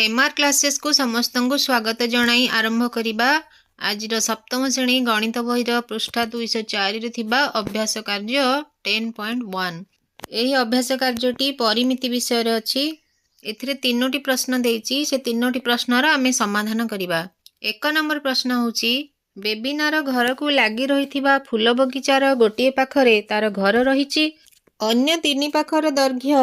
M R କ୍ଲାସେସ୍କୁ ସମସ୍ତଙ୍କୁ ସ୍ୱାଗତ ଜଣାଇ ଆରମ୍ଭ କରିବା ଆଜିର ସପ୍ତମ ଶ୍ରେଣୀ ଗଣିତ ବହିର ପୃଷ୍ଠା 204ରେ ଥିବା ଅଭ୍ୟାସ କାର୍ଯ୍ୟ 10.1। ଏହି ଅଭ୍ୟାସ କାର୍ଯ୍ୟଟି ପରିମିତି ବିଷୟରେ ଅଛି। ଏଥିରେ ତିନୋଟି ପ୍ରଶ୍ନ ଦେଇଛି। ସେ ତିନୋଟି ପ୍ରଶ୍ନର ଆମେ ସମାଧାନ କରିବା। 1 ନମ୍ବର ପ୍ରଶ୍ନ ହେଉଛି, ବେବିନାର ଘରକୁ ଲାଗି ରହିଥିବା ଫୁଲ ବଗିଚାର ଗୋଟିଏ ପାଖରେ ତାର ଘର ରହିଛି। ଅନ୍ୟ ତିନି ପାଖର ଦୈର୍ଘ୍ୟ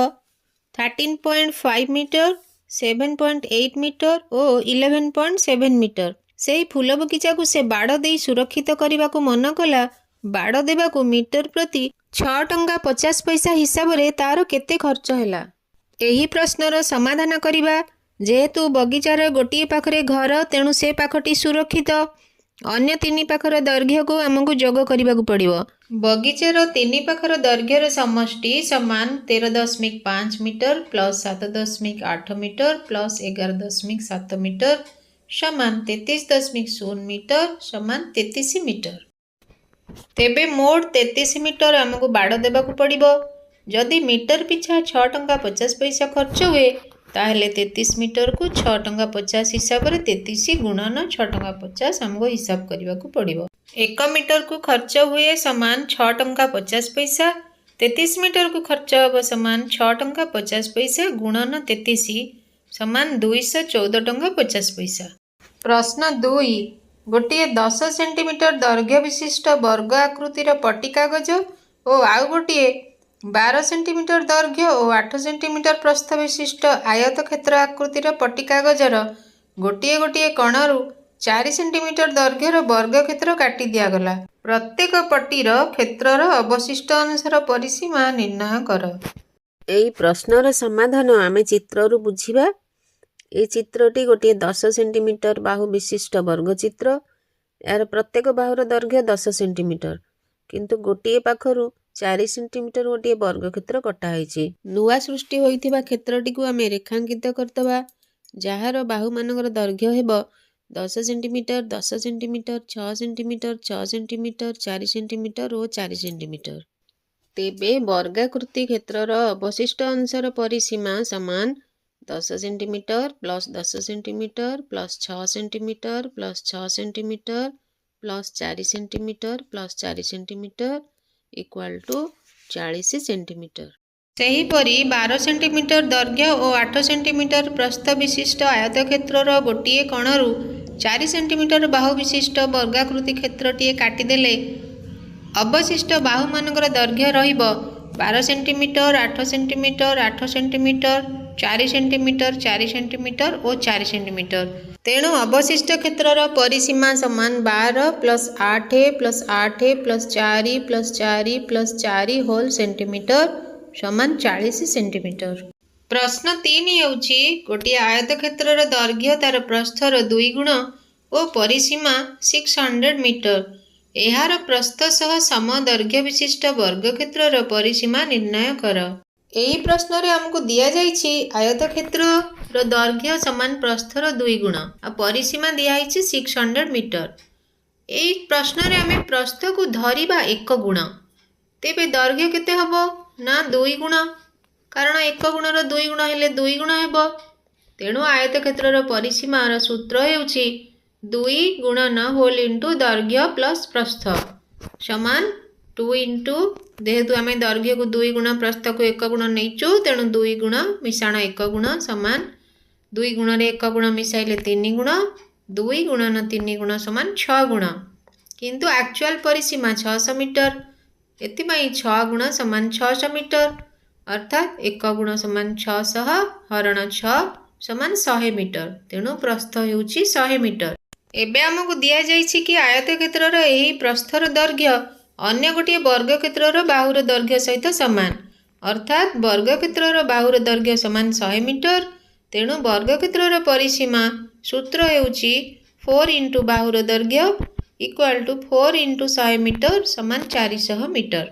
13.5 ମିଟର, 7.8 ମିଟର ଓ 11.7 ମିଟର। ସେହି ଫୁଲ ବଗିଚାକୁ ସେ ବାଡ଼ ଦେଇ ସୁରକ୍ଷିତ କରିବାକୁ ମନ କଲା। ବାଡ଼ ଦେବାକୁ ମିଟର ପ୍ରତି 6 ଟଙ୍କା 50 ପଇସା ହିସାବରେ ତାର କେତେ ଖର୍ଚ୍ଚ ହେଲା? ଏହି ପ୍ରଶ୍ନର ସମାଧାନ କରିବା। ଯେହେତୁ ବଗିଚାର ଗୋଟିଏ ପାଖରେ ଘର, ତେଣୁ ସେ ପାଖଟି ସୁରକ୍ଷିତ। ଅନ୍ୟ ତିନି ପାଖର ଦୈର୍ଘ୍ୟକୁ ଆମକୁ ଯୋଗ କରିବାକୁ ପଡ଼ିବ। ବଗିଚାର ତିନି ପାଖର ଦୈର୍ଘ୍ୟର ସମଷ୍ଟି ସମାନ 13.5 metre plus 7.8 metre plus 11.7 metre ସମାନ 33.0 ମିଟର ସମାନ 33 ମିଟର। ତେବେ ମୋଟ 33 ମିଟର ଆମକୁ ବାଡ଼ ଦେବାକୁ ପଡ଼ିବ। ଯଦି ମିଟର ପିଛା 6 ଟଙ୍କା 50 ପଇସା ଖର୍ଚ୍ଚ ହୁଏ, ତାହେଲେ 33 ମିଟରକୁ 6 ଟଙ୍କା 50 ହିସାବରେ 33 ଗୁଣନ 6 ଟଙ୍କା 50 ଆମକୁ ହିସାବ କରିବାକୁ ପଡ଼ିବ। 1 ମିଟରକୁ ଖର୍ଚ୍ଚ ହୁଏ ସମାନ 6 ଟଙ୍କା 50 ପଇସା। 33 ମିଟରକୁ ଖର୍ଚ୍ଚ ହେବ ସମାନ 6 ଟଙ୍କା 50 ପଇସା ଗୁଣନ 33 ସମାନ 214 ଟଙ୍କା 50 ପଇସା। ପ୍ରଶ୍ନ 2। ଗୋଟିଏ 10 ସେଣ୍ଟିମିଟର ଦୈର୍ଘ୍ୟ ବିଶିଷ୍ଟ ବର୍ଗ ଆକୃତିର ପଟି କାଗଜ ଓ ଆଉ ଗୋଟିଏ 12 ସେଣ୍ଟିମିଟର ଦୈର୍ଘ୍ୟ ଓ 8 ସେଣ୍ଟିମିଟର ପ୍ରସ୍ଥ ବିଶିଷ୍ଟ ଆୟତ କ୍ଷେତ୍ର ଆକୃତିର ପଟି କାଗଜର ଗୋଟିଏ ଗୋଟିଏ କଣରୁ 4 ସେଣ୍ଟିମିଟର ଦୈର୍ଘ୍ୟର ବର୍ଗକ୍ଷେତ୍ର କାଟି ଦିଆଗଲା। ପ୍ରତ୍ୟେକ ପଟିର କ୍ଷେତ୍ରର ଅବଶିଷ୍ଟ ଅଂଶର ପରିସୀମା ନିର୍ଣ୍ଣୟ କର। ଏହି ପ୍ରଶ୍ନର ସମାଧାନ ଆମେ ଚିତ୍ରରୁ ବୁଝିବା। ଏହି ଚିତ୍ରଟି ଗୋଟିଏ 10 ସେଣ୍ଟିମିଟର ବାହୁ ବିଶିଷ୍ଟ ବର୍ଗଚିତ୍ର। ଏହାର ପ୍ରତ୍ୟେକ ବାହୁର ଦୈର୍ଘ୍ୟ 10 ସେଣ୍ଟିମିଟର, କିନ୍ତୁ ଗୋଟିଏ ପାଖରୁ 4 ସେଣ୍ଟିମିଟର ଗୋଟିଏ ବର୍ଗକ୍ଷେତ୍ର କଟା ହେଇଛି। ନୂଆ ସୃଷ୍ଟି ହୋଇଥିବା କ୍ଷେତ୍ରଟିକୁ ଆମେ ରେଖାଙ୍କିତ କରିଦେବା, ଯାହାର ବାହୁମାନଙ୍କର ଦୈର୍ଘ୍ୟ ହେବ 10 centimetre, 10 centimetre, 6 centimetre, 6 centimetre, 4 centimetre ଓ 4 ସେଣ୍ଟିମିଟର। ତେବେ ବର୍ଗାକୃତି କ୍ଷେତ୍ରର ଅବଶିଷ୍ଟ ଅଂଶର ପରିସୀମା ସମାନ 10 centimetre plus 10 centimetre plus 6 centimetre plus 6 centimetre plus 4 centimetre plus 4 centimetre equal to 40 centimetre. ସେହିପରି 12 ସେଣ୍ଟିମିଟର ଦୈର୍ଘ୍ୟ ଓ 8 ସେଣ୍ଟିମିଟର ପ୍ରସ୍ଥ ବିଶିଷ୍ଟ ଆୟତକ୍ଷେତ୍ରର ଗୋଟିଏ କଣରୁ 4 ସେଣ୍ଟିମିଟର ବାହୁ ବିଶିଷ୍ଟ ବର୍ଗାକୃତି କ୍ଷେତ୍ରଟିଏ କାଟିଦେଲେ ଅବଶିଷ୍ଟ ବାହୁମାନଙ୍କର ଦୈର୍ଘ୍ୟ ରହିବ 12 centimetre, 8 centimetre, 8 centimetre, 4 centimetre, 4 centimetre ଓ 4 ସେଣ୍ଟିମିଟର। ତେଣୁ ଅବଶିଷ୍ଟ କ୍ଷେତ୍ରର ପରିସୀମା ସମାନ 12 plus 8 plus 8 plus 4 plus 4 plus 4 whole centimetre ସମାନ 40 ସେଣ୍ଟିମିଟର। ପ୍ରଶ୍ନ 3 ହେଉଛି, ଗୋଟିଏ ଆୟତକ୍ଷେତ୍ରର ଦୈର୍ଘ୍ୟ ତାର ପ୍ରସ୍ଥର ଦୁଇ ଗୁଣ ଓ ପରିସୀମା 600 ମିଟର। ଏହାର ପ୍ରସ୍ଥ ସହ ସମ ଦୈର୍ଘ୍ୟ ବିଶିଷ୍ଟ ବର୍ଗକ୍ଷେତ୍ରର ପରିସୀମା ନିର୍ଣ୍ଣୟ କର। ଏହି ପ୍ରଶ୍ନରେ ଆମକୁ ଦିଆଯାଇଛି ଆୟତକ୍ଷେତ୍ରର ଦୈର୍ଘ୍ୟ ସମାନ ପ୍ରସ୍ଥର ଦୁଇ ଗୁଣ ଆଉ ପରିସୀମା ଦିଆହେଇଛି 600 ମିଟର। ଏହି ପ୍ରଶ୍ନରେ ଆମେ ପ୍ରସ୍ଥକୁ ଧରିବା ଏକ ଗୁଣ। ତେବେ ଦୈର୍ଘ୍ୟ କେତେ ହେବ ନା ଦୁଇ ଗୁଣ, କାରଣ ଏକ ଗୁଣର ଦୁଇ ଗୁଣ ହେଲେ ଦୁଇ ଗୁଣ ହେବ। ତେଣୁ ଆୟତକ୍ଷେତ୍ରର ପରିସୀମାର ସୂତ୍ର ହେଉଛି ଦୁଇ ଗୁଣନ ହୋଲ୍ ଇଣ୍ଟୁ ଦୈର୍ଘ୍ୟ ପ୍ଲସ୍ ପ୍ରସ୍ଥ ସମାନ ଟୁ ଇଣ୍ଟୁ, ଯେହେତୁ ଆମେ ଦୈର୍ଘ୍ୟକୁ ଦୁଇ ଗୁଣ, ପ୍ରସ୍ଥକୁ ଏକ ଗୁଣ ନେଇଛୁ, ତେଣୁ ଦୁଇ ଗୁଣ ମିଶାଣ ଏକ ଗୁଣ ସମାନ ଦୁଇ ଗୁଣରେ ଏକ ଗୁଣ ମିଶାଇଲେ ତିନି ଗୁଣ। ଦୁଇ ଗୁଣନ ତିନି ଗୁଣ ସମାନ ଛଅ ଗୁଣ। କିନ୍ତୁ ଆକ୍ଚୁଆଲ୍ ପରିସୀମା 600 ମିଟର। ଏଥିପାଇଁ ଛଅ ଗୁଣ ସମାନ 600 ମିଟର, ଅର୍ଥାତ୍ ଏକ ଗୁଣ ସମାନ 600 ହରଣ ଛଅ ସମାନ 100 ମିଟର। ତେଣୁ ପ୍ରସ୍ଥ ହେଉଛି 100 ମିଟର। ଏବେ ଆମକୁ ଦିଆଯାଇଛି କି ଆୟତକ୍ଷେତ୍ରର ଏହି ପ୍ରସ୍ଥର ଦୈର୍ଘ୍ୟ ଅନ୍ୟ ଗୋଟିଏ ବର୍ଗକ୍ଷେତ୍ରର ବାହୁର ଦୈର୍ଘ୍ୟ ସହିତ ସମାନ, ଅର୍ଥାତ୍ ବର୍ଗକ୍ଷେତ୍ରର ବାହୁର ଦୈର୍ଘ୍ୟ ସମାନ 100 ମିଟର। ତେଣୁ ବର୍ଗକ୍ଷେତ୍ରର ପରିସୀମା ସୂତ୍ର ହେଉଛି ଫୋର୍ ଇଣ୍ଟୁ ବାହୁର ଦୈର୍ଘ୍ୟ equal to four into 100 metre ସମାନ 400 ମିଟର।